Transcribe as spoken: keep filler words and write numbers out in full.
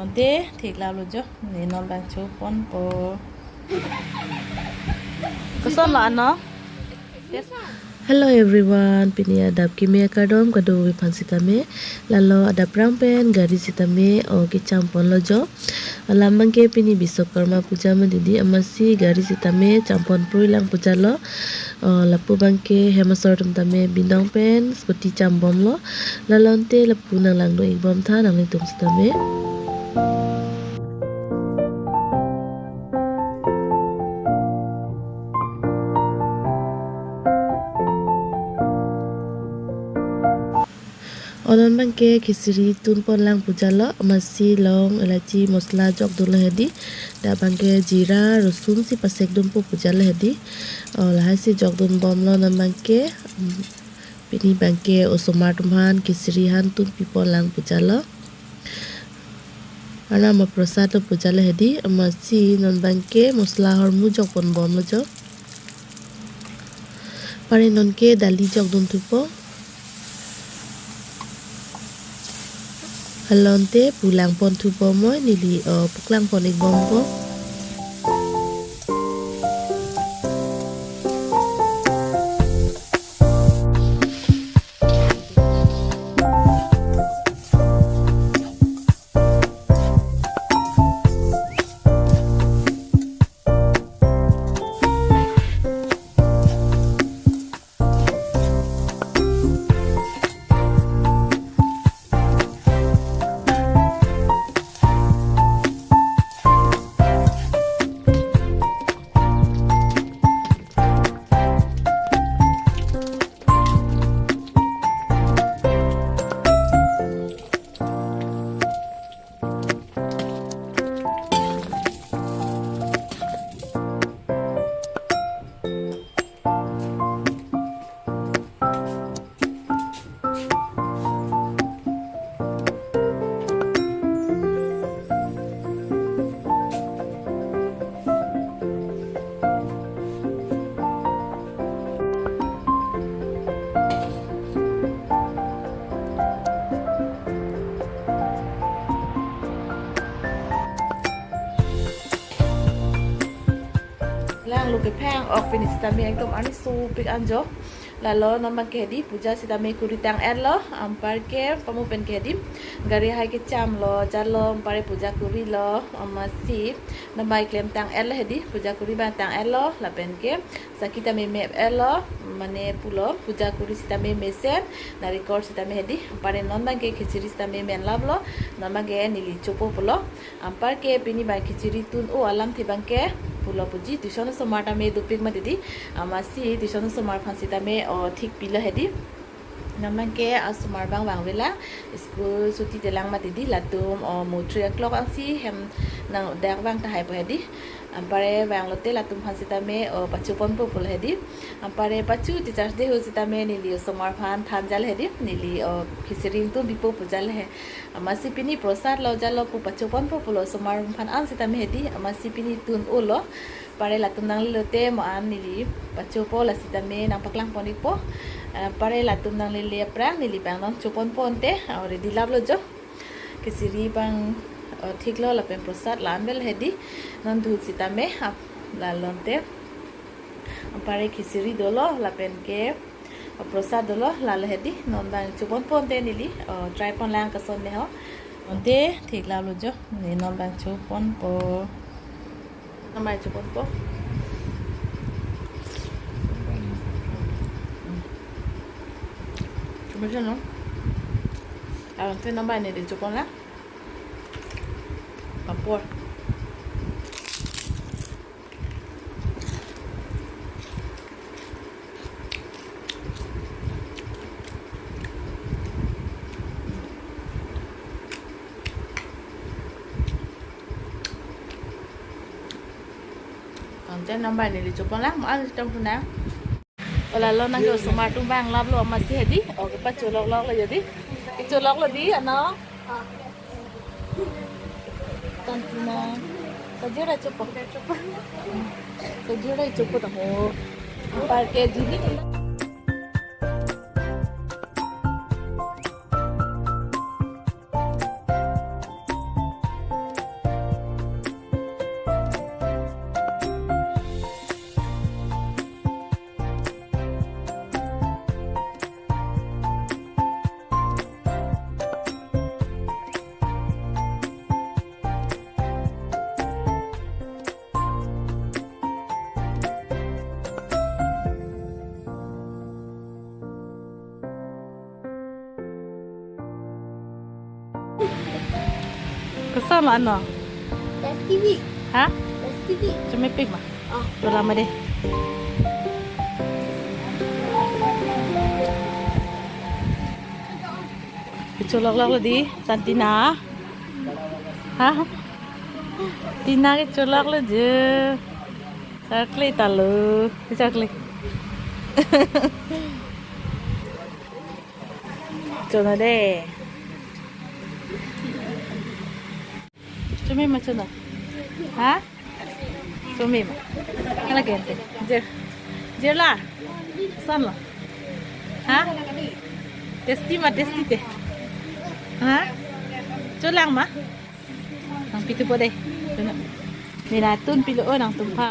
Ante thik lalo jo, ne non bang choponpo. Koson lo ano? Hello everyone, pini adap kimi akardom kadokave aphan sitame. Lalo adap rang pen gari sitame o kecham ponlo jo. Alam bangke pini Biswakarma puja ma didi, amatsi gari sitame cham pon prui lang puja lo. O, lapu bangke hem asor atum tame binong pen scooty cham bomlo. Lalo ante lapu nang langdun ik bom tha nanglitum sitame. O, non bangke khichiri tun pon lang puja lo, amatsi long, elaichi, mosla jok dunlo hedi. Dak bangke jira, rosun si pasek dunpo puja lo hedi. O, lahai si jok dun bomlo non bangke. Mm, pini bangke osomar atum aphan khichiri han tun pi pon lang puja lo. Arnam aprasad lo puja lo hedi, amatsi non bangke mosla hormu jok pon bomlo jo. Pare nonke dali jok dun thupo. Halonte pu lang pon thupo moi, neli, o, puklang pon ik bompo. Langlo kephang ok pini sitame ekdom arni sopik anjo. Lalo non bangke hedi puja sitame kuri tang-etlo, anparke pamu pen ke hedi gari hai kecham lo, jalo, anpare puja kurilo, amatsi non bang klem tang-etlo hedi, puja kuri bang tang-etlo, lapen ke sakhi tame me-etlo, mane pulo, puja kuri sitame mesen, narikol sitame hedi, anpare non bangke khichiri sitame men laplo, non bangke neli chopo pulo. Anparke pini bang khichiri tun-o alamthe bangke pulo puji, tuition osomar tame dopik ma didi, amatsi tuition osomar aphan sitame o thik pilo hedi. Non bangke asomar bang vang vela, school chuti telang ma didi, latum o mo three o'clock ansi hem nang dak vang tahai po hedi. Anpare vanglote latum aphan sitame o pacho ponpo pulo hedi. Anpare pachu Teachers Day ahut sitame neli osomar aphan than jal hedi, neli o khichiri ingtun bipo pu jal he. Amatsi pini prosad lo jalo pu pacho ponpo pulo osomar aphan an sitame hedi, amatsi pini tun-o lo. Pare latum nangle lote mo an neli pachopo, la sitame nang paklang pon ikpo. Ah, pare latum nanglele aphrang neli bang non cho ponpo ante, ah, ready laplo jo. Khichiri bang, ah, thik lo lapen prosad la-an vel hedi. Non dut sitame, ah, lalonte. Anpare khichiri dolo, lapen ke, o, prosad dolo, lalo hedi, non bang cho ponpo ante neli, o, try pon lang koson ne ho. Ante, thik lalo jo, ne non bang cho ponpo. Non bang cho ponpo. Cho ponpo no? Ante non bang neli cho pon lang. Papor. Ante non bang neli cho pon lang, mo an sitame pun lang. O lalo nangke osomar atum vang laplo amatsi hedi, o kepacho lok lok lo jadi. Kecho lok lo di, ano? Tantina. Kajira chopo. Kajira chopo taho. Anpar ke jili tuna. Koson ma no? Test T V. Ha? Test T V. Chomepik ma? Oh. Dola ma dei. Kecholok lok lo dei, Santina. Ha? Tina kecholok lo je. Chokle ta lo. Chokle. Chona dei. Chome ma chona. Ha? Chome ma. Hala gente. Jer. Jer la. Koson lo. Ha? Test T V ma, Test T V te. Ha? Cholang ma. Nangpithupo dei. Chona. Neli natun pilo o nangtum aphan.